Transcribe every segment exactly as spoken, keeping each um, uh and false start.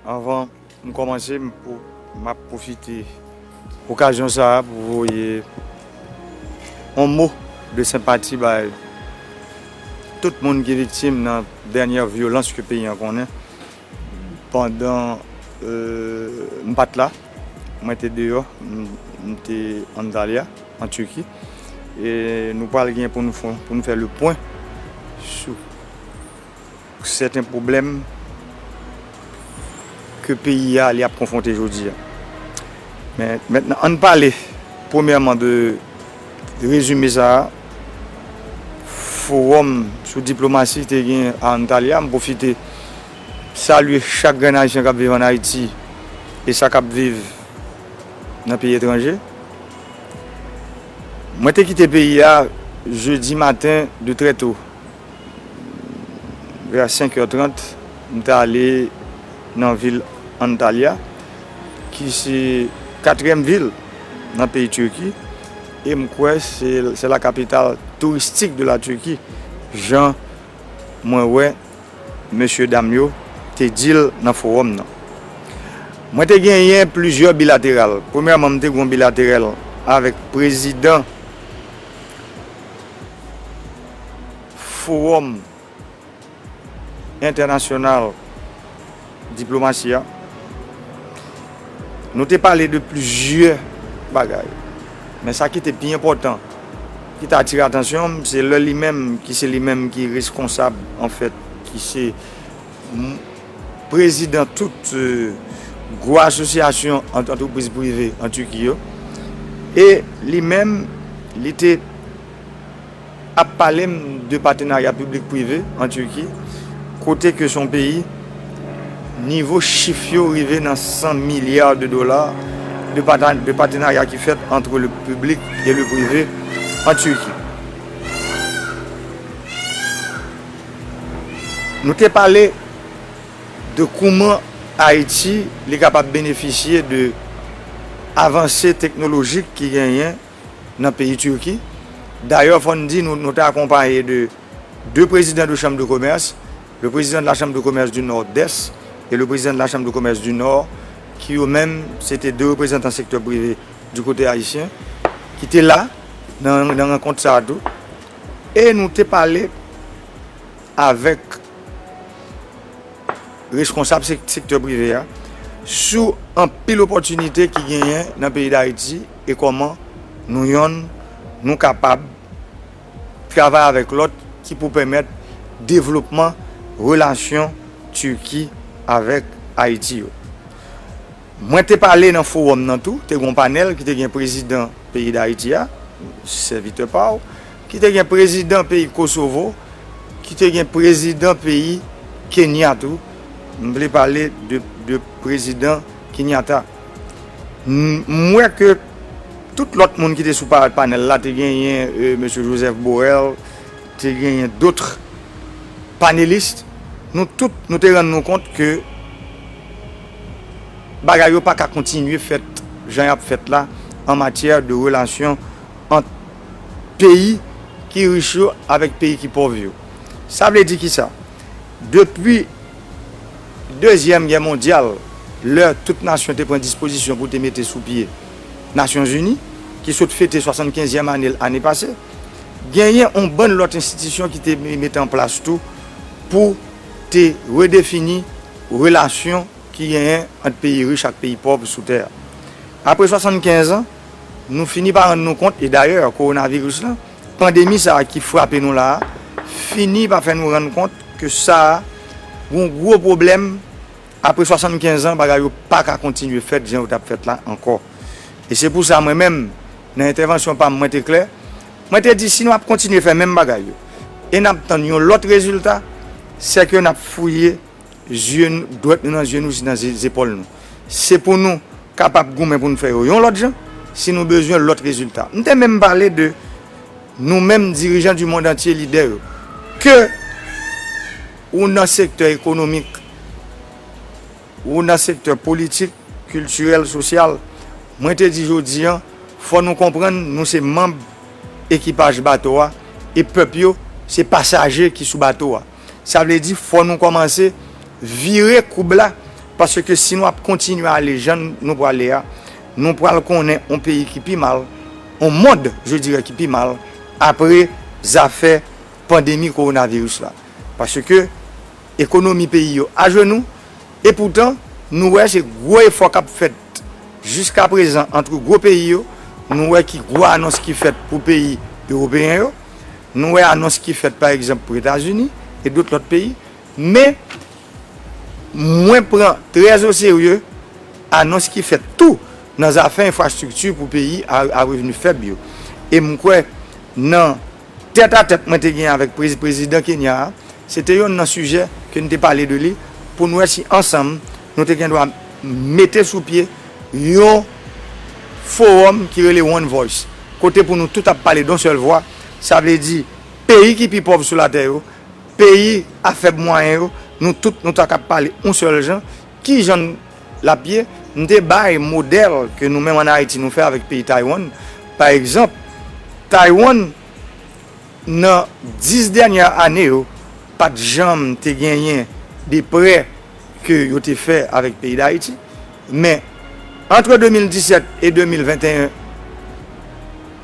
Anvan m kòmanse, m pou, m ap pwofite okazyon sa a pou voye yon mo de senpati bay tout moun ki viktim nan dènyè vyolans ke peyi an konnen. Pandan, euh, m pa t la, mwen te deyò, m, m te Antalya, an Tiki. E nou pral gen pou nou fè, pou nou fè le pwen sou sèten pwoblèm ke peyi a li ap konfwonte jodi a. Men mentnan, ann pale premyèman de rezime sa a, fowòm sou diplomasi te gen a Antalya. M pwofite salye chak grenn Ayisyen k ap viv ann Ayiti e sa k ap viv nan peyi etranje. Mwen te kite peyi a jedi maten de trè to. Vè senk è trant, m t ale nan vil Antalya, ki se katriyèm vil nan peyi Tiki, e m kwè se, se la capitale touristique de la Turquie, jan mwen wè mesye dam yo te di l nan fowòm nan. Mwen te genyen plizyè bilateral. Premyèman, m te gen yon bilateral avèk prezidan Fowòm Entènasyonal Diplomasi a. Nou te pale de plizyè bagay. Men sa ki te pi enpòtan, ki te atire atansyon m, se lè li menm, ki se li menm ki reskonsab, anfèt, ki se m-, prezidan tout, euh, gwo asosyasyon ant-, antrepriz prive an Tiki yo. E li menm, li te ap pale m de patenarya piblik prive an Tiki, kote ke se yon peyi, nivo chif yo rive nan san milya de dola de pata-, de patenarya ki fèt ant le piblik e le prive an Tiki. Nou te pale de kouman Ayiti li kapab benefisye de avanse teknolojik ki genyen nan peyi Tiki. Dayè, fò n di nou, nou te akonpaye de de prezidan de chanm de komès, le président de la Chambre de commerce du Nord-Est et le président de la Chambre de commerce du Nord, ki yo menm, se te de reprezantan sektè prive du kote ayisyen, ki te la nan, nan rankont sa a tou. E nou te pale avèk reskonsab sek-, sektè prive a sou anpil opòtinite ki genyen nan peyi Dayiti e kòman nou yonn nou kapab travay avèk lòt ki pou pèmèt devlopman relasyon Tiki avèk Ayiti yo. Mwen te pale nan fowòm nan tou, te gen yon panèl ki te gen prezidan peyi Dayiti a, sèvitè pa w, ki te gen prezidan peyi Kosovo, ki te gen prezidan peyi Kenya tou. M vle pale de, de prezidan Kenyatta. M, m wè ke tout lòt moun ki te sou pa-, panèl la, te genyen, euh, mesye Joseph Borrell, te genyen dòt panelis, nou tout, nou te rann nou kont ke bagay yo pa ka kontinye fèt jan y ap fèt la an matyè de relasyon ant peyi ki rich yo avèk peyi ki pòv yo. Sa vle di kisa? Depi Dezyèm Gè Mondyal, lè tout nasyon te pran dispozisyon pou te mete sou pye Nasyonzini, ki sot fete swasannkenzyèm ane l ane pase, genyen yon bann lòt enstitisyon ki te me-, mete an plas tou pou te redefini relasyon ki genyen ant peyi rich ak peyi pòv sou tè a. Apre swasannkenz an, nou fini pa rann nou kont, e dayè, kowonaviris lan, pandemi sa a ki frape nou la a, fini pa fè nou rann kont ke sa a, gon gwo pwoblèm, apre swasannkenz an, bagay yo pa ka kontinye fèt jan yo t ap fèt la ankò. E se pou sa, mwen menm, nan entèvansyon pa m, mwen te klè, mwen te di, si nou ap kontinye fè menm bagay yo, e n ap tann yon lòt rezilta, sèke n ap fouye zye n-, dwèt nou nan zye nou, si nan ze-, zepòl nou. Se pou nou kapab goumen pou n fè yo yon lòt jan, si nou bezwen lòt rezilta. M te menm pale de nou menm dirijan du monde entier, lidè yo. Ke ou nan sektè ekonomik, ou nan sektè politik, kiltirèl, sosyal, mwen te di jodi an, fò nou konprann nou se manm ekipaj bato a, e pèp yo se pasaje ki sou bato a. Sa vle di, fò nou kòmanse vire koub la, paske si nou ap kontinye ale jan nou prale a, nou pral konnen yon peyi ki pi mal, yon mond, je dirais, ki pi mal, apre zafè pandemi kowonaviris la. Paske ekonomi peyi yo ajenou, e poutan, nou wè se gwo efò k ap fèt jiska prezan ant gwo peyi yo, nou wè ki gwo anons ki fèt pou peyi ewopeyen yo, nou wè anons ki fèt, pa egzanp, pou Etazini e dot lòt peyi, men mwen pran trè o serye anons ki fèt tou nan zafè enfrastrikti pou peyi a, a revni fèb yo. E m kwè nan tèt a tèt mwen te gen avèk prezi-, prezidan Kenya a, se te yonn nan sijè ke n te pale de li pou n wè si ansanm nou te gen dwa mete sou pye yon fowòm ki rele One Voice, kote pou nou tout ap pale d on sèl vwa, sa vle di peyi ki pi pòv sou latè yo, peyi a fèb mwayen yo, nou tout nou ta kab pale yon sèl jan. Ki jan l ap ye? M te bay modèl ke nou menm ann Ayiti nou fè avèk peyi Taiwan. Pa egzanp, Taiwan, nan dis dènyè ane yo, pa t janm te genyen de prè ke yo te fè avèk peyi Dayiti. Men, ant de mil disèt e de mil venteyen,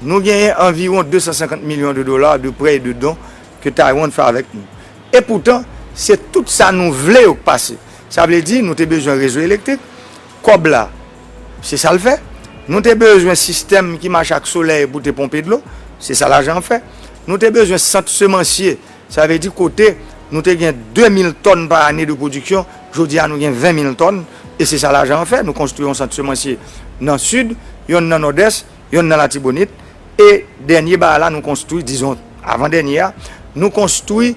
nou genyen anviwon de san senkant milyon de dola de prè e de don ke Taiwan fè avèk nou. E poutan, se tout sa nou vle yo k pase. Sa vle di, nou te bezwen rezo elektrik, kòb la, se sa l fè. Nou te bezwen sistèm ki mache ak solèy pou te ponpe dlo, se sa lajan an fè. Nou te bezwen sant semansye, sa vle di kote nou te gen de mil tòn pa ane de pwodiksyon, jodi a nou gen ven mil tòn, e se sa lajan an fè. Nou konstwi yon sant semansye nan Sid, yonn nan Nòdès, yonn nan Latibonit, e dènye bagay la nou konstwi, dizon, avan dènye a, nou konstwi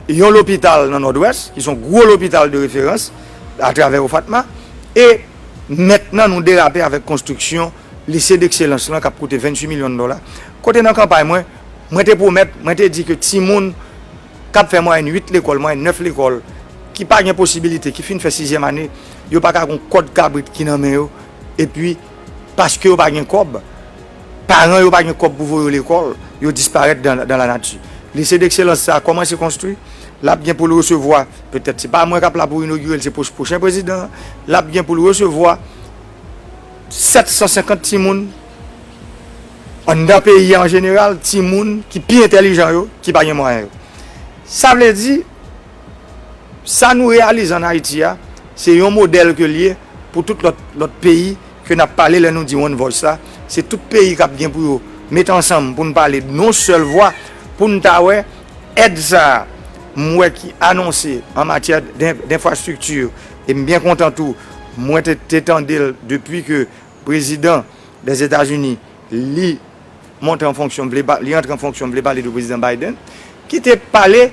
yon lopital nan Nòdwès, ki se yon gwo lopital de referans, atravè OFATMA, e mentnan nou derape avèk konstriksyon lise dekselans lan k ap koute venntuit milyon dola. Kote nan kanpay mwen, mwen te pwomèt, mwen te di ke timoun k ap fè mwayèn uit lekòl, mwayèn nèf lekòl, ki pa gen posibilite, ki fin fè sizyèm ane, yo pa ka gon kòd kabrit ki nan men yo, epi paske yo pa gen kòb, paran yo pa gen kòb pou voye yo lekòl, yo disparèt dan, dan lanati. Lise dekselans sa a kòmanse konstwi, l ap gen pou l resevwa, petèt se pa mwen k ap la pou inogire l, se pwoch-, pwochen prezidan an, l ap gen pou l resevwa sèt san senkant timoun anndan peyi a an jeneral, timoun ki pi entèlijan yo, ki pa gen mwayen yo. Sa vle di, sa nou reyalize ann Ayiti a, se yon modèl ke l ye pou tout lòt, lòt peyi ke n ap pale lè nou di One Voice la. Se tout peyi k ap gen pou yo met ansanm pou n pale d on sèl vwa, pou n ta wè èd sa a m wè ki anonse an matyè d'en-, d'enfrastrikti, e m byen kontan tou, mwen te, te tande l depi ke prezidan Dèzetazini, li monte an fonksyon, vle ba-, li antre an fonksyon, vle pale de prezidan Biden, ki te pale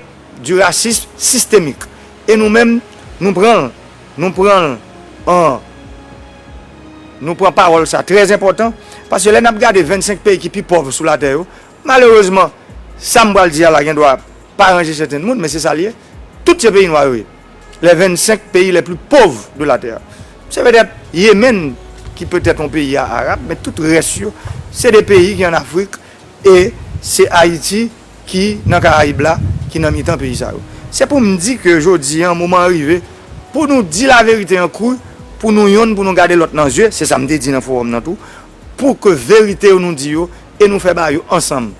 du racisme systémique. E nou menm, nou pran l, nou pran l an, nou pran pawòl sa trè enpòtan, paske lè n ap gade vennsenk peyi ki pi pòv sou latè yo, malerezman, sa m pral di a la gen dwa pa ranje sèten moun, men se sa l ye. Tout se peyi nwa yo ye. Les vingt-cinq pays les plus pauvres de la terre. Se petèt Yemen ki petèt yon peyi a arab, men tout rès yo, se de peyi ki ann Afrik, e se Ayiti ki nan Karayib la, ki nan mitan peyi sa yo. Se pou m di ke jodi a, moman an rive pou nou di laverite an kri, pou nou yonn, pou nou gade lòt nan zye, se sa m te di nan fowòm nan tou, pou ke verite yo nou di yo, e nou fè bagay yo ansanm.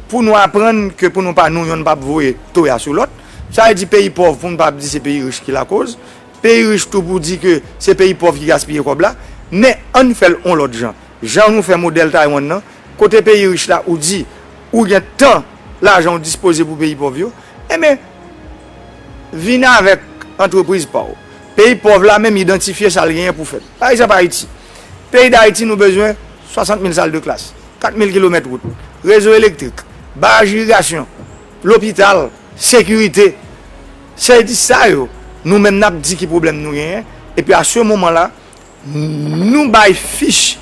Pou nou aprann ke pou nou pa nou yonn p ap voye toya sou lòt. Sa vle di peyi pòv, pou nou pa ap di se peyi rich ki lakoz. Peyi rich tou pou di ke se peyi pòv ki gaspiye kòb la. Men ann fè l yon lòt jan. Jan nou fè modèl Taiwan nan, kote peyi rich la ou di ou gen tan lajan ou dispoze pou peyi pòv yo, enben, vin avèk antrepriz pa w. Peyi pòv la menm idantifye sa l genyen pou fèt. Pa egzanp, Ayiti. Peyi Dayiti, nou bezwen swasant mil sal de klas, kat mil kilomèt wout, rezo elektrik, baraj irigasyon, lopital, sekirite. Se di sa yo, nou menm n ap di ki pwoblèm nou genyen, epi a se moman la, nou bay fich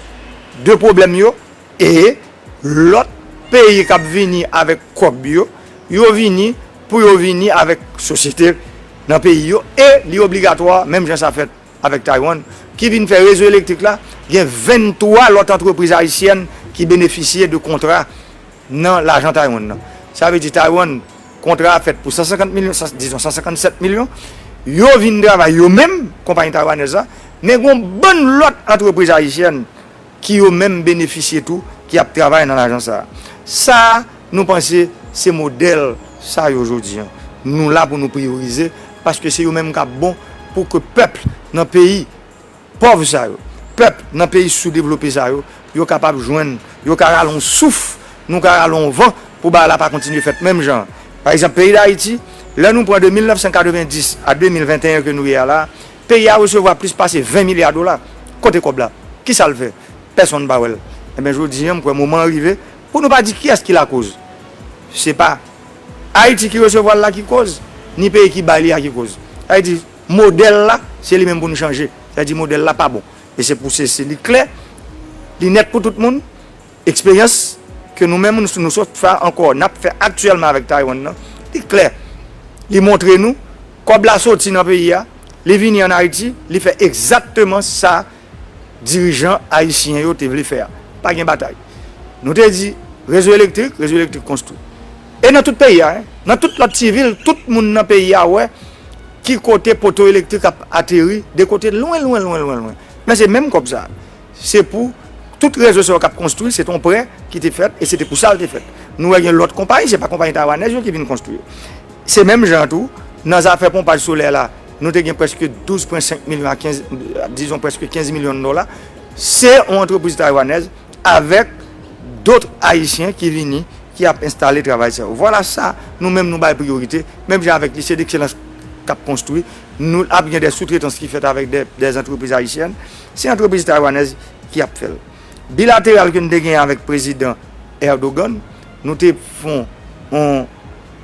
de pwoblèm yo, e lòt peyi k ap vini avèk kòb yo, yo vini pou yo vini avèk sosyete nan peyi yo, e li obligatwa, menm jan sa fèt avèk Taiwan, ki vin fè rezo elektrik la, gen venntwa lòt antrepriz ayisyèn ki benefisye de kontra nan lajan Taiwan nan. Sa vle di Taiwan, kontra a fèt pou san senkant milyon, san, dizon san senkannsèt milyon, yo vin travay yo menm, konpayi taywanèz la, men gen yon bann lòt antrepriz ayisyèn ki yo menm benefisye tou, ki ap travay nan lajan sa a. Sa a, nou panse se modèl sa yo jodi a. Nou la pou nou priyorize, paske se yo menm k ap bon pou ke pèp nan peyi pòv sa yo, pèp nan peyi soudevlope sa yo, yo kapab jwenn, yo ka rale yon souf, nou ka rale yon van pou bagay la pa kontinye fèt menm jan an. Pa egzanp, peyi Dayiti, lè nou pran de mil nèf san katrevenndis a de mil venteyen ke nou ye a la, peyi a resevwa plis pase ven milya dola. Kote kòb la? Kisa l fè? Pèsonn pa wè l. Ebyen, jodi a, m kwè moman an rive pou nou pa di kiyès ki lakoz. Se pa Ayiti ki resevwa l la ki koz, ni peyi ki bay li a ki koz. Sa vle di, modèl la, se li menm pou nou chanje. Sa vle di, modèl la pa bon. E se pou se, se li klè, li nèt pou tout moun. Eksperyans ke nou menm, nou, nou sot fè ankò, n ap fè aktyèlman avèk Taiwan nan, li klè. Li montre nou, kòb la soti nan peyi a, li vini ann Ayiti, li fè egzakteman sa dirijan ayisyen yo te vle fè a. Pa gen batay. Nou te di, rezo elektrik, rezo elektrik konstwi. E nan tout peyi a, en, nan tout lòt ti vil, tout moun nan peyi a wè ki kote poto elektrik ap ateri, de kote lwen, lwen, lwen, lwen, lwen. Men se menm kòb sa. Se pou tout rezo sa yo k ap konstwi, se te yon prè ki te fèt, e se te pou sa l te fèt. Nou wè gen lòt konpayi, se pa konpayi taywanèz yo ki vin konstwi yo. Se menm jan tou, nan zafè ponpaj solè la, nou te gen prèske douz pwen senk milyon a kenz, dizon prèske kenz milyon dola. Se yon antrepriz taywanèz avèk dòt ayisyen ki vini, ki ap enstale travay sa yo. Vwala sa, nou menm nou bay priyorite, menm jan avèk Lycée d'Excellence k ap konstwi, nou ap gen de soutretans ki fèt avèk de, de antrepriz ayisyèn. Se antrepriz taywanèz ki ap fè l. Bilateral ke n te genyen avèk prezidan Erdogan, nou te fè yon, yon,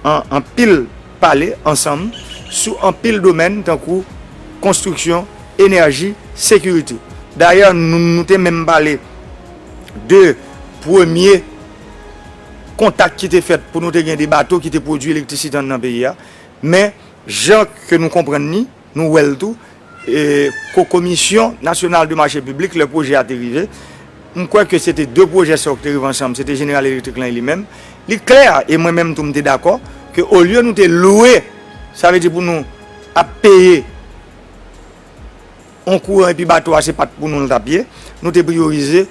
an, anpil pale ansanm sou anpil domèn tankou konstriksyon, enèji, sekirite. Dayè, nou, nou te menm pale de premye kontak ki te fèt pou nou te gen de bato ki te pwodui elektrisite anndan peyi a. Men, jan ke nou konprann li, nou wè l tou, e, ko-, Komisyon Nasyonal de Mache Piblik, lè pwojè a te rive, m kwè ke se te de pwojè sa yo ki te rive ansanm, se te Jeneral Elektrik lan e li menm. Li klè, e mwen menm tou m te dakò, ke olye nou te lwe, sa vle di pou nou ap peye yon kouran epi bato a se pa t pou nou l t ap ye, nou te priyorize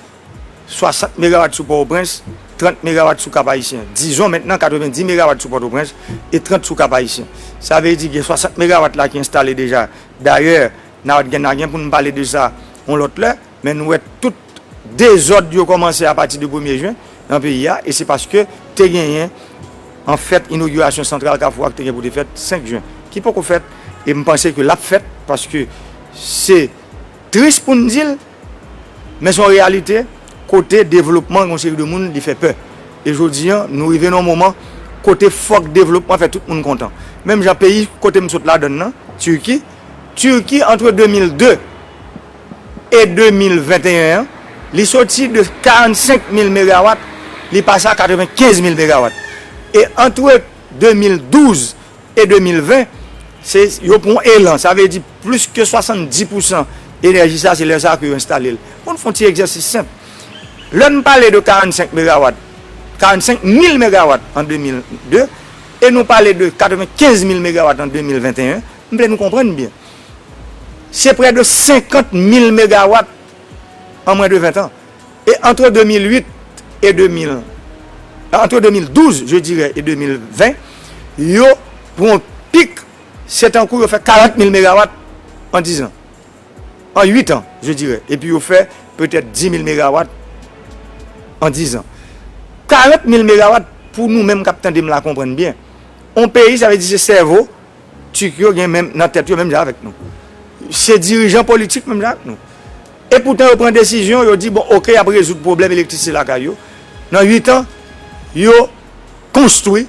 swasant megawat sou Pòtoprens, trant megawat sou Kap Ayisyen. Dizon mentnan katrevenndis megawat sou Pòtoprens e trant sou Kap Ayisyen. Sa vle di gen swasant megawat la ki enstale deja. Dayè, n a gen, n a gen pou n pale de sa yon lòt lè, men nou wè tout dezòd yo kòmanse apati de premye jen nan peyi a, e se paske te genyen, anfèt, inogirasyon santral Kafou a ki te gen pou te fèt senk jen, ki poko fèt, e m panse ke l ap fèt, paske se tris pou n di l, men se yon reyalite, kote devlopman yon seri de moun, li fè pè. E jodi a, nou rive nan yon moman kote fòk devlopman fè tout moun kontan. Menm jan peyi kote m sot ladan l nan, Tiki, Tiki, antre de mil de e de mil venteyen an, li soti de karannsenk mil megawat, li pase a katrevenkenz mil megawat. E antre de mil douz e de mil ven, se, yo pran yon elan. Sa vle di plis ke swasanndis pousan enèji sa, se lè sa ke yo enstale l. Pou n fè yon ti egzèsis senp. Lè n pale de karannsenk megawat, karannsenk mil megawat an de mil de, e nou pale de katrevenkenz mil megawat an de mil venteyen, m vle nou konprann byen. Se prè de senkant mil megawat an mwens de ven tan. E antre de mil uit e de mil, antre de mil douz, je dirais, e de mil ven, yo pran yon pik, se tankou yo fè karant mil megawat an diz an. An uit an, je dirais. Epi yo fè petèt dis mil megawat an diz an. Karant mil megawat, pou nou menm k ap tande m la konprann byen. Yon peyi, sa vle di se sèvo, Tik yo gen menm nan tèt yo menm jan avèk nou. Se dirijan politik menm jan avèk nou. E poutan yo pran desizyon, yo di, bon, oke, y ap rezoud pwoblèm elektrisite lakay yo. Nan uit an, yo konstwi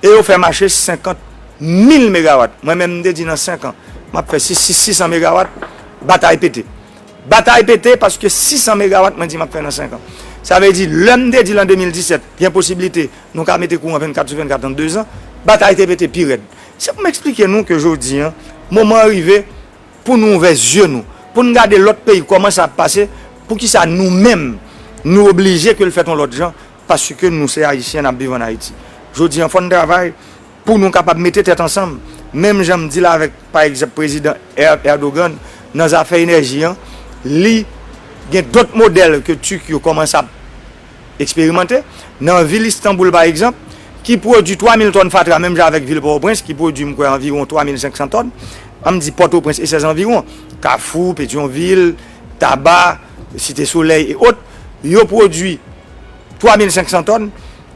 e yo fè mache senkant mil megawat. Mwen menm, m te di nan senk an, m ap fè sis, sis, sis san megawat, batay pete. Batay pete paske sis san megawat mwen di m ap fè nan senk an. Sa vle di, lè m te di l an de mil disèt, gen posiblite nou ka mete kouran vennkat sou vennkat an de zan, batay te pete pi rèd. Se pou m eksplike nou ke jodi a, moman an rive pou nou ouvè zye nou, pou n gade lòt peyi kòman sa ap pase, poukisa nou menm, nou oblije ke l fèt yon lòt jan, paske nou se Ayisyen, n ap viv ann Ayiti. Jodi a, fò n travay pou nou kapab mete tèt ansanm, Menm jan m di l avèk, pa egzanp, prezidan Er- Erdogan, nan zafè enèji an, li gen dòt modèl ke Turk yo kòmanse ap eksperimante. Nan vil Istanbul, pa egzanp, ki pwodui twa mil tòn fatra, menm jan avèk vil Pòtoprens, ki pwodui, m kwè, anviwon twa mil senk san tòn. An m di Pòtoprens e sèz anviwon, Kafou, Petyonvil, Taba, Site Solèy e òt, yo pwodui twa mil senk san tòn.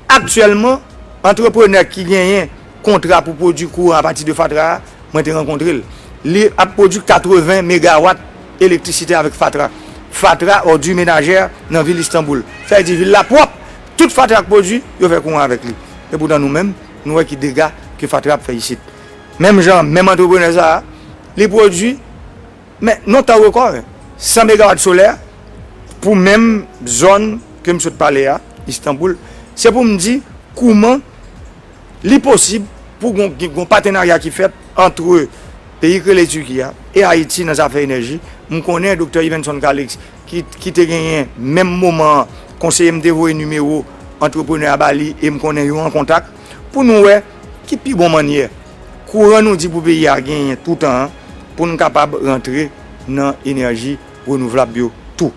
Aktyèlman, antreprenè ki genyen kontra pou pwodui kouran apati de fatra a, mwen te rankontre l. Li ap pwodui katreven megawat elektrisite avèk fatra. Fatra, òdi menajè nan vil Istanbul. Sa vle di vil la pwòp. Tout fatra k pwodui, yo fè kouran avèk li. Epoutan nou menm, nou wè ki dega ke fatra ap fè isit. Menm jan, menm antreprenè sa a, li pwodui men nan tan rekò, san megawat solè pou menm zòn ke m sot pale a, Istanbul. Se pou m di kouman li posib pou gon, gon patenarya ki fèt ant peyi k rele Tiki a e Ayiti nan zafè enèji. M konnen Doktè Yvenson Calixte ki, ki te genyen menm moman an, konseye m te voye nimewo antreprenè a ba li e m konnen yo an kontak pou nou wè ki pi bon mannyè kouran nou di pou peyi a genyen toutan an pou n kapab rantre nan enèji renouvlab yo tou.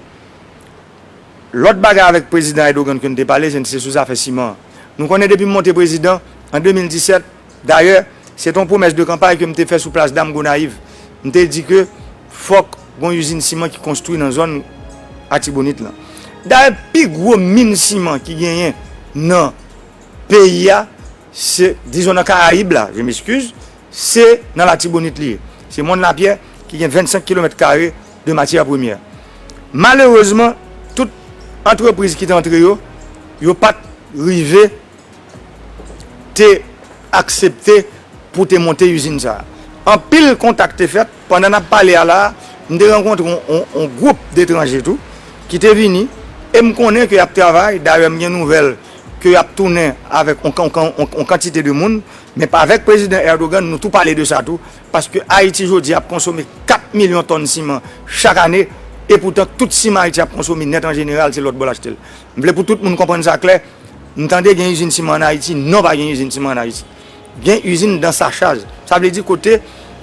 Lòt bagay avèk prezidan Erdogan ke n te pale, se, se sou zafè siman an. Nou konnen depi m monte prezidan an de mil disèt, dayè, se te yon pwomès de kanpay ke m te fè sou plas Dam Gonayiv. M te di ke fòk gon izin siman ki konstwi nan zòn Atibonit lan. Dayè, pi gwo min siman ki genyen nan peyi a, se, dizon nan Karayib la, je m'excuse, se nan Latibonit li ye. Se Mòn Lapyè ki gen vennsenk kilomèt kare de matyè premyè. Malerezman, tout antrepriz ki te antre yo, yo pa t rive te aksepte pou te monte izin sa a. Anpil kontak te fèt. Pandan n ap pale a la a, m te rankontre yon, yon, yon gwoup detranje tou ki te vini e m konnen ke y ap travay. Dayè, m gen nouvèl ke y ap tounen avèk yon, yon, yon, yon kantite de moun. Men pa avèk prezidan Erdogan, nou tou pale de sa tou, paske Ayiti jodi a ap konsome kat milyon tòn siman chak ane, epoutan tout siman Ayiti ap konsome nèt an jeneral, se lòt bò l achte l. M vle pou tout moun konprann sa klè. M tande gen izin siman ann Ayiti. Non, pa gen izin siman ann Ayiti. Gen izin dan sachaj. Sa vle di kote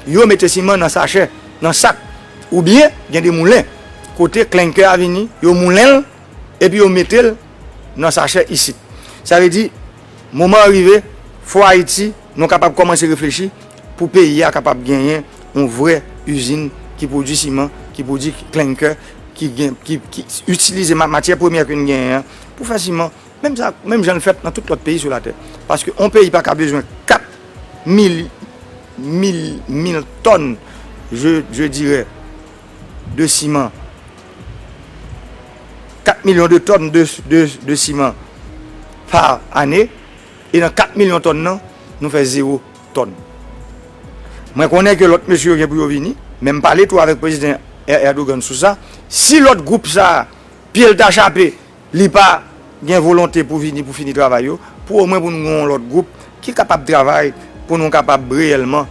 yo mete siman nan sachè, nan sak. Oubyen, gen de moulen kote klenkè a vini, yo moulen l, epi yo mete l nan sachè isit. Sa vle di, moman an rive, fò Ayiti, nou kapab kòmanse reflechi pou peyi a kapab genyen yon vrè izin ki pwodui siman, ki pwodui klenkè, ki gen, ki, ki itilize ma-, matyè premyè ke n genyen an pou fè siman. Menm sa, menm jan l fèt nan tout lòt peyi sou latè. Paske yon peyi pa ka bezwen kat mil, mil, mil tòn, je, je dirais, de siman. Kat milyon de tòn de, de, de siman pa ane, e nan kat milyon tòn nan, nou fè zewo tòn. Mwen konnen ke lòt mesye yo gen pou yo vini, men m pale tou avèk prezidan Er-, Erdogan sou sa. Si lòt gwoup sa a, pye l ta chape, li pa gen volonte pou vini, pou fini travay yo, pou omwen pou nou gen yon lòt gwoup ki kapab travay, pou nou kapab reyèlman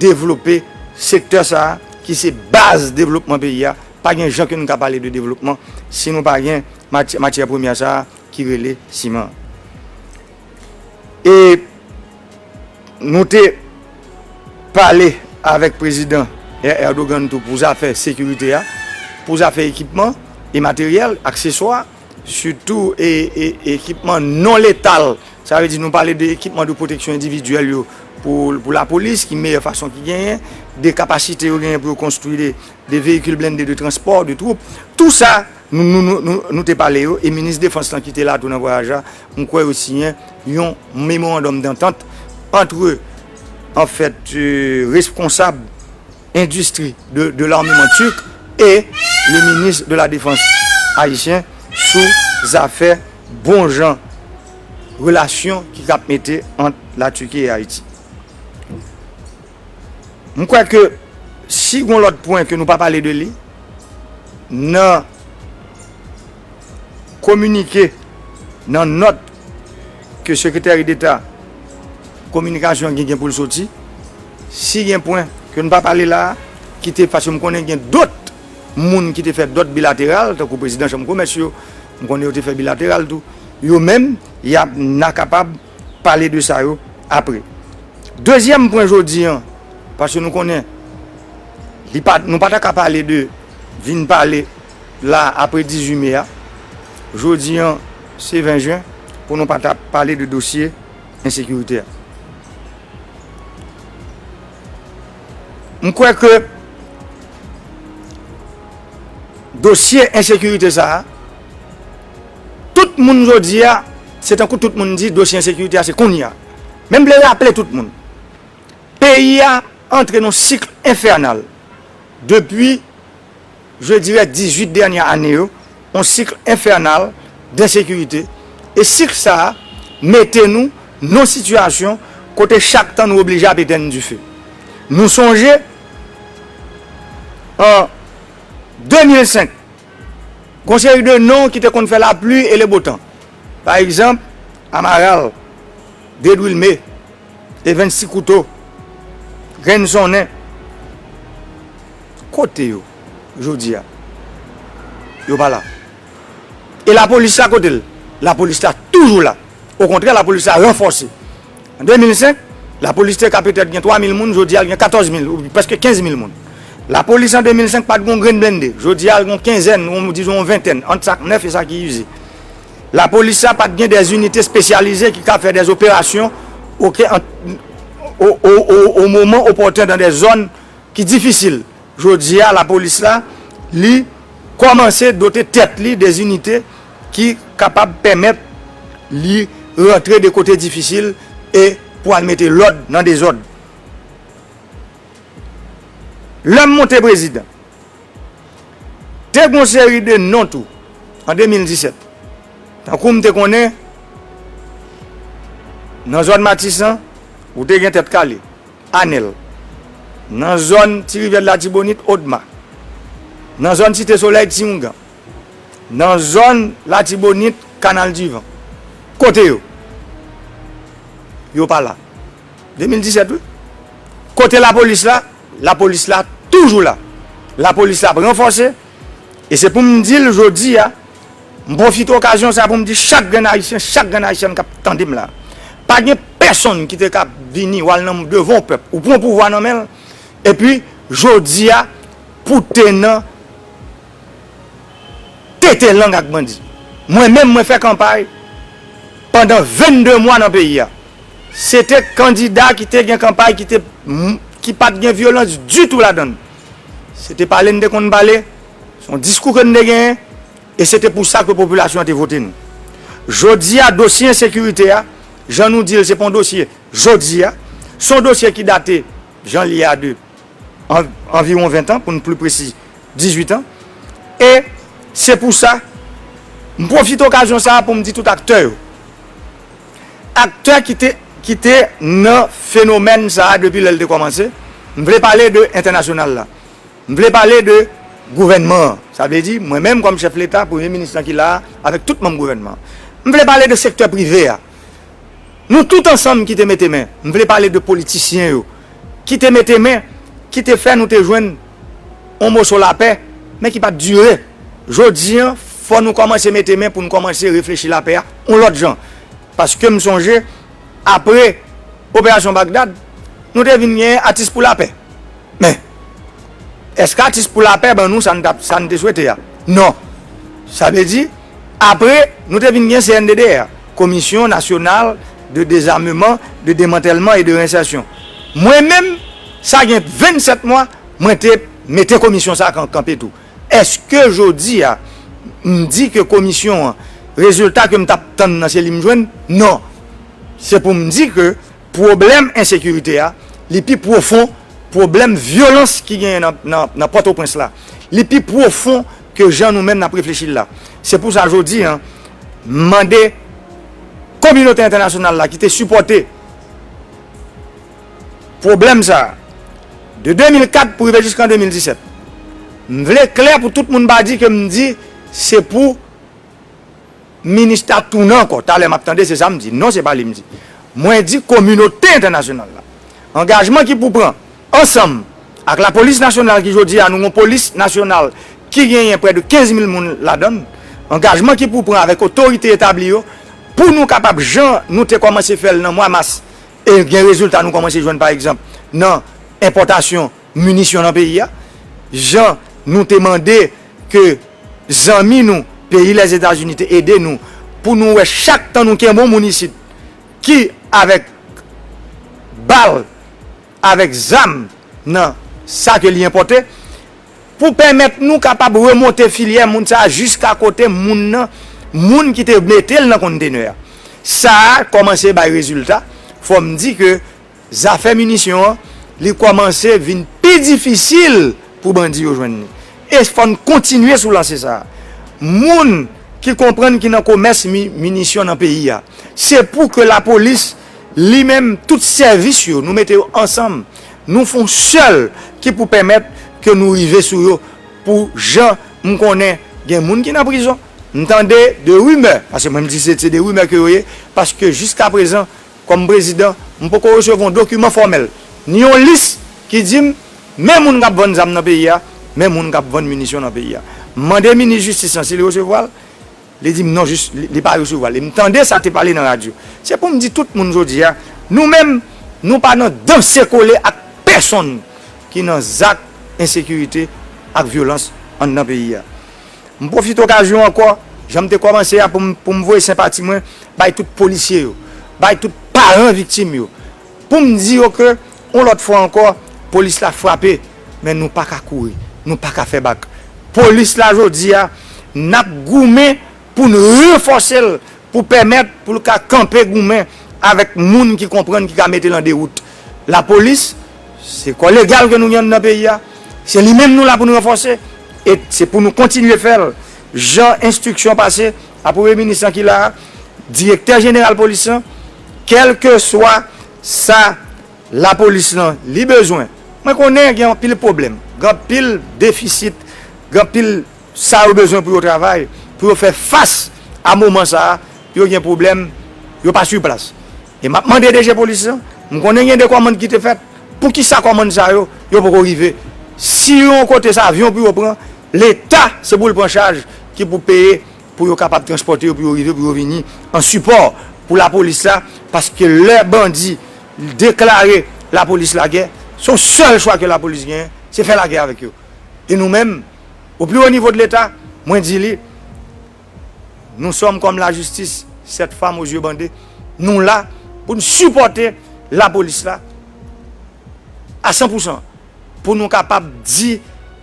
devlope sektè sa a, ki se baz devlopman peyi a. Pa gen jan ke nou ka pale de devlopman si nou pa gen maty-, matyè premyè sa a ki rele siman. E nou te pale avèk prezidan Er-, Erdogan tou pou zafè sekirite a, pou zafè ekipman e materyèl, akseswa, sitou e, e, ekipman non letal. Sa vle di nou pale de ekipman de pwoteksyon endividyèl yo pou, pou lapolis, ki meyè fason ki genyen, de kapasite yo genyen pou yo konstwi de, de veyikil blende de transpò, de twoup. Tou sa, nou, nou, nou, nou, nou te pale yo, e minis defans lan ki te la tou nan vwayaj la, m kwè yo siyen yon memorandòm dantant antre, anfèt, euh, responsab endistri de, de l'armement turc et le ministre de la Défense ayisyen sou zafè bon jan relasyon ki k ap mete ant Latiki e Ayiti. M kwè ke si gon lòt pwen ke nou pa pale de li nan kominike, nan nòt ke Sekretè Deta Kominikasyon an gen, gen pou l soti, si gen pwen ke n pa pale la a, ki te, paske m konnen gen dòt moun ki te fè dòt bilateral, tankou prezidan chanm komès yo, m konnen yo te fè bilateral tou, yo menm, y ap, n a kapab pale de sa yo apre. Dezyèm pwen jodi an, Paske nou konnen, li pa, nou pa ta ka pale de vin pale la apre dizuit me a. Jodi an, se ven jen, pou nou pa ta pale de dosye ensekirite a. M kwè ke dosye ensekirite sa a, tout moun jodi a, se tankou tout moun di dosye ensekirite a se kounye a. Men m vle raple tout moun, peyi a antre nan sik enfènal depi, je dirais, dizuit dènye ane yo, yon sik enfènal d ensekirite. E sik sa a mete nou nan sitiyasyon kote chak tan nou oblije ap etenn dife. Nou sonje, an de mil senk, gon seri de non ki te konn fè lapli e le botan. Pa egzanp, Amaral, Dedwilme, Evens Sikouto, Grenn Sonnen. Kote yo jodi a? Yo pa la. E lapolis la, kote l? Lapolis la toujou la. Okontrè, lapolis la ranfòse. An de mil senk, lapolis te ka petèt gen twa mil moun, jodi a l gen katòz mil, ou prèske kenz mil moun. Lapolis an de mil senk pa t gen yon grenn blende, jodi a l gen yon kenzèn, ou dizon yon ventèn, ant sa k nèf e sa ki ize. Lapolis la pa t gen dè inite espesyalize ki ka fè dè operasyon, oke, an, o, o, o, o moman opòten, dan dè zòn ki difisil. Jodi a, lapolis la, li kòmanse dote tèt li de inite ki kapab pèmèt li rantre de kote difisil e pou al mete lòd nan dezòd. Lè m monte prezidan, te gon seri de non tou an de mil disèt. Tankou m te konnen, nan zòn Matisan, ou te gen Tèt Kale, Anèl. Nan zòn Ti Rivyè Latibonit, Odma. Nan zòn Site Solèy, Ti Oungan. Nan zòn Latibonit, Kanal Divan. Kote yo? Yo pa la. De mil disèt, wi. Kote lapolis la? Lapolis la toujou la. Lapolis la ap ranfòse. E se pou m di l jodi a, m pwofite okazyon sa pou m di chak grenn Ayisyen, chak grenn Ayisyèn k ap tande m la, pa gen pèsonn ki te ka vini w al nan devan yon pèp, ou pran pouvwa nan men l, epi jodi a, pou te nan tete lang ak bandi. Mwen menm, mwen fè kanpay pandan vennde mwa nan peyi a. Se te kandida ki te gen kanpay ki te, ki pa t gen vyolans ditou ladan l. Se te pale n te konn pale, se yon diskou ke n te genyen, e se te pou sa ke popilasyon an te vote nou. Jodi a, dosye ensekirite a, jan nou di l, se pa yon dosye jodi a, se yon dosye ki date, jan l ye a, de an-, anviwon ven tan, pou n pli presi, dizuit an. E se pou sa, m pwofite okazyon sa a pou m di tout aktè yo. Aktè ki te, ki te nan fenomèn sa a depi lè l te kòmanse, m vle pale de entènasyonal la. M vle pale de gouvènman an. Sa vle di, mwen menm kòm chèf Leta, premye minis lan ki la a, avèk tout manm gouvènman an. M vle pale de sektè prive a. Nou tout ansanm ki te mete men, m vle pale de politisyen yo, ki te mete men, ki te fè nou te jwenn yon moso lapè, men ki pa t dire. Jodi an, fò nou kòmanse mete men pou n kòmanse reflechi lapè a yon lòt jan. Paske m sonje, apre operasyon Bagdad, nou te vin gen atis pou lapè. Men, èske atis pou lapè ban nou sa n t ap, sa n te swete a? Non. Sa vle di, apre, nou te vin gen C N D D R, Commission Nationale de Désarmement, de Démantèlement et de Réinsertion. Mwen menm, sa gen vennsèt mwa, mwen te mete komisyon sa a kan-, kanpe tou. Èske jodi a, m di ke komisyon an, rezilta ke m t ap tann nan se li m jwenn? Non. Se pou m di ke pwoblèm ensekirite a, li pi pwofon pwoblèm vyolans ki genyen nan, nan, nan Pòtoprens la. Li pi pwofon ke jan nou menm n ap reflechi l la. Se pou sa jodi a, m mande kominote entènasyonal la ki te sipòte pwoblèm sa a, de de mil kat pou rive jiska de mil disèt. M vle klè pou tout moun pa di ke m di se pou minis la tounen ankò. Talè m ap tande, se sa m di. Non, se pa li m di. Mwen di kominote entènasyonal la. Angajman ki pou pran ansanm ak lapolis nasyonal ki jodi a nou gon polis nasyonal ki genyen prè de kenz mil moun ladan l. Angajman ki pou pran avèk otorite etabli yo pou nou kapab, jan nou te kòmanse fè l nan mwa mas, e gen rezilta nou kòmanse jwenn, pa egzanp, nan enpòtasyon minisyon nan peyi a, jan nou te mande ke zanmi nou, peyi Lèzetazini te ede nou, pou nou wè chak tan nou kenbe yon moun isit ki avèk bal, avèk zam nan sa ke li enpòte, pou pèmèt nou kapab remonte filyè moun sa a jiska kote moun nan, moun ki te mete l nan kontenè a. Sa a kòmanse bay rezilta. Fò m di ke zafè minisyon an, li kòmanse vin pi difisil pou bandi yo jwenn li. E fò n kontinye sou lanse sa a. Moun ki konprann ki nan komès mi-, minisyon nan peyi a, se pou ke lapolis, li menm, tout sèvis yo, nou mete yo ansanm, nou fè yon sèl ki pou pèmèt ke nou rive sou yo, pou jan m konnen gen moun ki nan prizon, m tande de rimè, paske mwen m di se, se de rimè ke yo ye, paske jiska prezan, kòm prezidan, m poko resevwa yon dokiman fòmèl, ni yon lis ki di m, men moun k ap vann zam nan peyi a, men moun k ap vann minisyon nan peyi a. M mande minis jistis lan si li resevwa l, li di m non, jis, li, li pa resevwa l. E m tande sa te pale nan radyo. Se pou m di tout moun jodi a, nou menm, nou pa nan danse kole ak pèsonn ki nan zak ensekirite ak vyolans anndan peyi a. M pwofite okazyon ankò, jan m te kòmanse a, pou m, pou m voye senpati mwen bay tout polisye yo, bay tout paran viktim yo, pou m di yo ke, yon lòt fwa ankò, polis la frape, men nou pa ka kouri, nou pa ka fè bak. Polis la jodi a, n ap goumen pou n ranfòse l, pou pèmèt pou l ka kanpe goumen avèk moun ki konprann, ki ka mete l an dewout. Lapolis, se kò legal ke nou gen anndan peyi a, se li menm nou la pou nou ranfòse, e se pou nou kontinye fè l. Jan enstriksyon pase a premye minis lan ki la a, direktè jeneral polis lan, kèlkeswa sa lapolis lan li bezwen. Mwen konnen gen anpil pwoblèm, gen anpil defisit, gen anpil sa yo bezwen pou yo travay, pou yo fè fas a moman sa a, yo gen pwoblèm, yo pa sou plas. E m ap mande D G polis lan, m konnen gen de kòmann ki te fèt, poukisa kòmann sa yo, yo poko rive? Si yon kote se avyon pou yo pran, Leta se pou l pran chaj ki pou peye pou yo kapab transpòte yo, pou yo rive, pou yo vini an sipò pou lapolis la, paske lè bandi deklare lapolis lagè, se yon sèl chwa ke lapolis genyen, se fè lagè avèk yo. E nou menm, au plus haut niveau de Leta, mwen di li, nous sommes comme la justice, cette femme aux yeux bandés, nou la pou n sipòte lapolis la a san pou san, pou nou kapab di,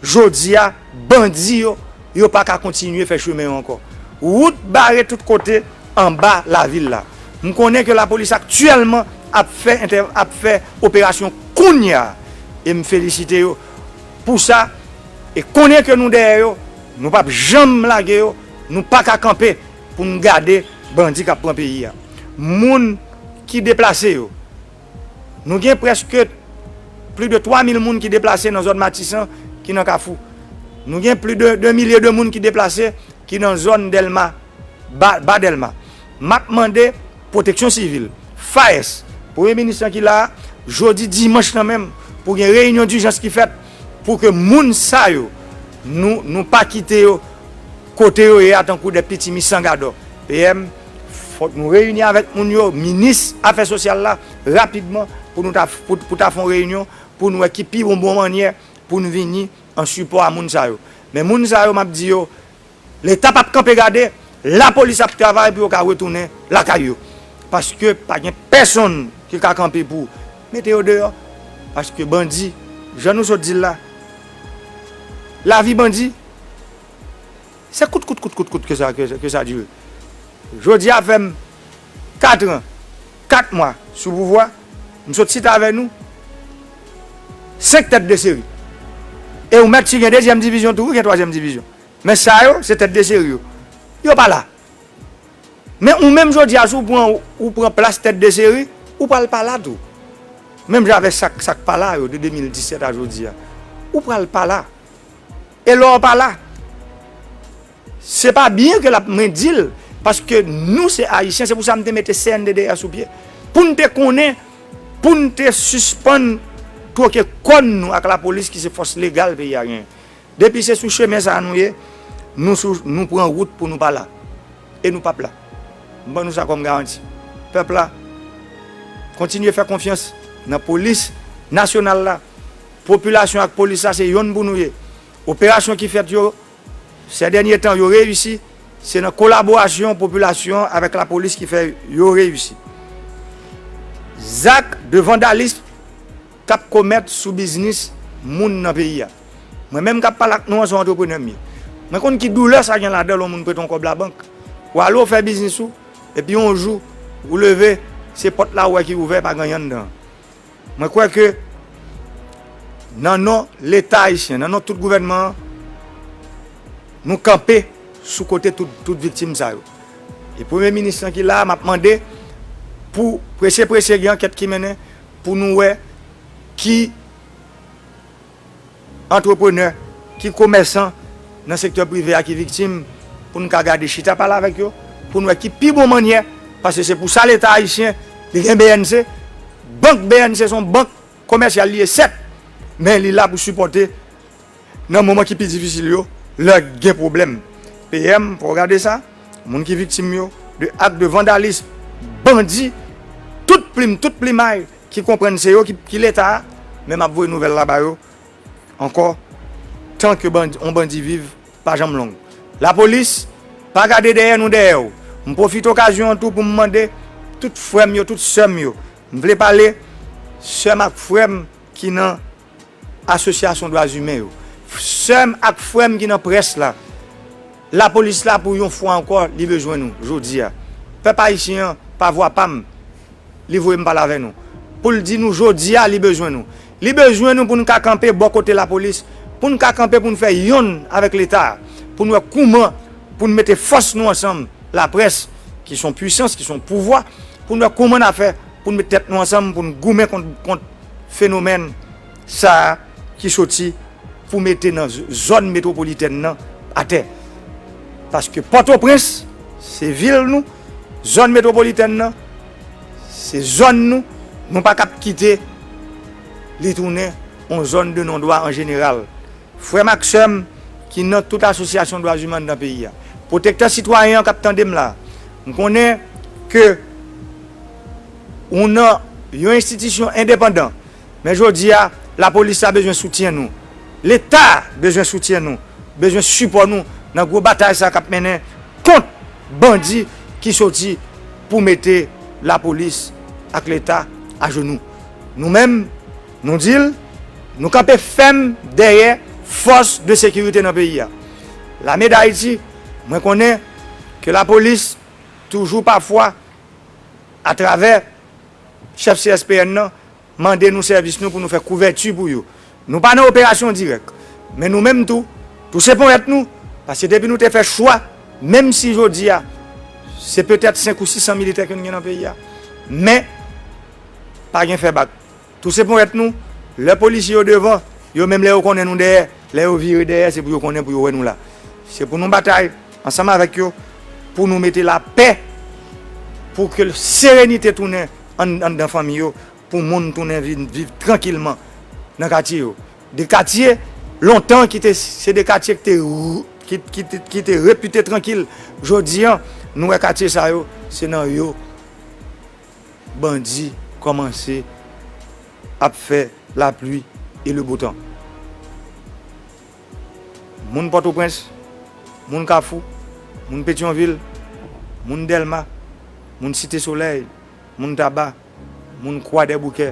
jodi a, bandi yo, yo pa ka kontinye fè chemen yo ankò. Wout bare tout kote anba lavil la. M konnen ke lapolis aktyèlman ap fè entè-, ap fè operasyon kounye a, e m felisite yo pou sa, e konnen ke nou dèyè yo, nou p ap janm lage yo, nou pa ka kanpe pou n gade bandi k ap pran peyi a. Moun ki deplase yo, nou gen prèske plis de twa mil moun ki deplase nan zòn Matisan ki nan Kafou. Nou gen plis de de milye de moun ki deplase ki nan zòn Dèlma, ba, ba Dèlma. M ap mande Pwoteksyon Sivil, FAES, premye minis lan ki la a, jodi dimanch lan menm, pou gen reyinyon dijans ki fèt pou ke moun sa yo, nou, nou pa kite yo kote yo ye a tankou de pitimi san gadò. P M, fòk nou reyini avèk moun yo, minis afè sosyal la, rapidman, pou nou ta, pou, pou ta fè yon reyinyon, pou nou wè ki pi bon, bon mannyè pou nou vini an sipò a moun sa yo. Men moun sa yo, m ap di yo, Leta p ap kanpe gade, lapolis ap travay pou yo ka retounen lakay yo. Paske pa gen pèsonn ki ka kanpe pou mete yo deyò. Paske bandi, jan nou sot di l la, lavi bandi, se kout, kout, kout, kout, kout ke sa, ke, ke sa dire. Jodi a fè m kat an, kat mwa sou pouvwa, m sot chita avè nou, senk tèt de seri. E ou mèt si gen dezyèm divizyon tou, ou gen twazyèm divizyon. Men sa yo, se tèt de seri yo. Yo pa la. Men ou menm jodi a, si w pran, ou pran plas tèt de seri, ou pral pa la tou. Menm jan avèk sa k, sa k pa la yo, de de mil disèt a jodi a. Ou pral pa la. E lè w pa la, se pa byen ke l ap, mwen di l, paske nou se Ayisyen, se pou sa m te mete C N D D S sou pye. Pou n te konnen, pou n te sispann twoke kòn nou ak lapolis ki se fòs legal peyi a genyen. Depi se sou chemen sa a nou ye, nou sou, nou pran wout pou nou pa la. E nou p ap la. M ban nou sa kòm garanti. Pèp la, kontinye fè konfyans nan polis nasyonal la, Popilasyon ak polis la, se yonn pou nou ye. Operasyon ki fèt yo, sè dènye tan, yo reyisi, se nan kolaborasyon popilasyon avèk lapolis ki fè yo reyisi. Zak de vandalis k ap komèt sou biznis moun nan peyi a. Mwen menm k ap pale ak nou an, se yon antreprenè m ye. Mwen konn ki doulè sa gen ladan l, yon moun prete yon kòb labank. Ou ale, ou fè biznis ou, epi yon jou, ou leve, se pòt la ou wè ki ouvè, pa gen anyen anndan. Mwen kwè ke nan non Leta ayisyen, nan non tout gouvènman an, nou kanpe sou kote tout, tout viktim sa yo. E premye minis lan ki la a, m ap mande pou prese prese gen ankèt ki mennen pou nou wè ki antreprenè, ki komèsan nan sektè prive a ki viktim, pou n ka gade chita pale avèk yo, pou n wè ki pi bon mannyè, paske se pou sa Leta ayisyen, li gen B N C, bank B N C se yon bank komèsyal li ye, sèt, men li la pou sipòte nan moman ki pi difisil yo, lè gen pwoblèm. P M, fò w gade sa, moun ki viktim yo, de ak de vandalis, bandi, tout plim, tout plimay, ki konprann se yo ki, ki Leta a, men m ap voye nouvèl la ba yo ankò, tan ke bandi, yon bandi viv, pa janm long. Lapolis, pa gade dèyè nou dèyè w. M pwofite okazyon an tou pou m mande tout frè m yo, tout sè m yo. M vle pale sè m ak frè m ki nan asosyasyon dwa imen yo. Sè m ak frè m ki nan près la. Lapolis la pou yon fwa ankò, li bezwen nou, jodi a. Pèp ayisyen an, pa vwa pa m, li voye m pale avè nou. Pou l di nou jodi a, li bezwen nou. Li bezwen nou pou n ka kanpe bò kote lapolis, pou n ka kanpe pou n fè yonn avèk Leta a, pou n wè kouman pou n mete fòs nou ansanm, laprès, ki se yon pwisans, ki se yon pouvwa, pou n wè kouman n a fè pou n met tèt nou ansanm, pou n goumen kont, kont fenomèn sa a ki soti pou mete nan z-, zòn metwopolitèn nan atè. Paske Pòtoprens, se vil nou, zòn metwopolitèn nan, se zòn nou, nou pa kap kite li tounen yon zòn de non dwa an jeneral. Frè m ak sè m ki nan tout asosyasyon dwa imen anndan peyi a, pwotektè sitwayen an k ap tande m la, m konnen ke ou nan yon enstitisyon endepandan, men jodi a, lapolis la bezwen soutyen nou. Leta bezwen soutyen nou, bezwen sipò nou nan gwo batay sa k ap mennen kont bandi ki soti pou mete lapolis ak Leta ajenou. Nou menm, nou di l, nou kanpe fèm dèyè fòs de sekirite nan peyi a. Lame Dayiti, mwen konnen ke lapolis toujou pafwa, atravè chèf C S P N nan, mande nou sèvis nou pou nou fè kouvèti pou yo. Nou pa nan operasyon dirèk, men nou menm tou, touse ponyèt nou, paske depi nou te fè chwa, menm si jodi a, se petèt senk ou sis san militè ke n gen nan peyi a, men pa gen fè bak. Touse ponyèt nou, lè polisye yo devan, yo menm lè yo konnen nou dèyè, lè yo vire dèyè, se pou yo konnen, pou yo wè nou la. Se pou nou batay ansanm avèk yo, pou nou mete lapè, pou ke serenite tounen ann-, anndan fanmi yo, pou moun tounen vin viv trankilman nan katye yo. De katye, lontan, ki te, se de katye ki te, ki, ki te, ki te repite trankil. Jodi a, nou wè katye sa yo, se nan yo bandi kòmanse ap fè lapli e le bo tan. Moun Pòtoprens, moun Kafou, moun Petyonvil, moun Dèlma, moun Site Solèy, moun Taba, moun Kwadèboukè,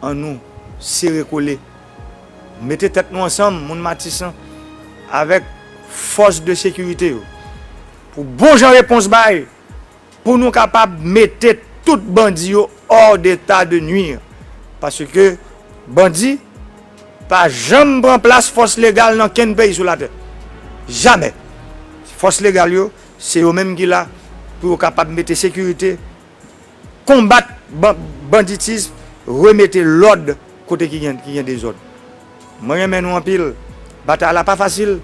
ann nou sere kole, mete tèt nou ansanm, moun Matisan, avèk fòs de sekirite yo, pou bon jan repons bay, pou nou kapab mete tout bandi yo hors d'état de nuire. Paske bandi pa janm pran plas fòs legal nan kenn peyi sou latè. Jamè. Fòs legal yo, se yo menm ki la pou yo kapab mete sekirite, konbat ban-, banditis, remete lòd kote ki gen, ki gen dezòd. Mwen renmen nou anpil. Batay la pa fasil.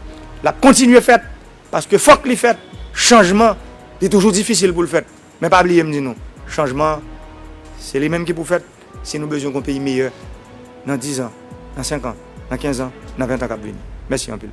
L ap kontinye fèt. Paske fòk li fèt. Chanjman, li toujou difisil pou l fèt. Men pa bliye m di nou, chanjman an, se li menm ki pou fèt si nou bezwen yon peyi meyè nan diz an, nan senk an, nan kenz an, nan ven an k ap vini. Mèsi anpil.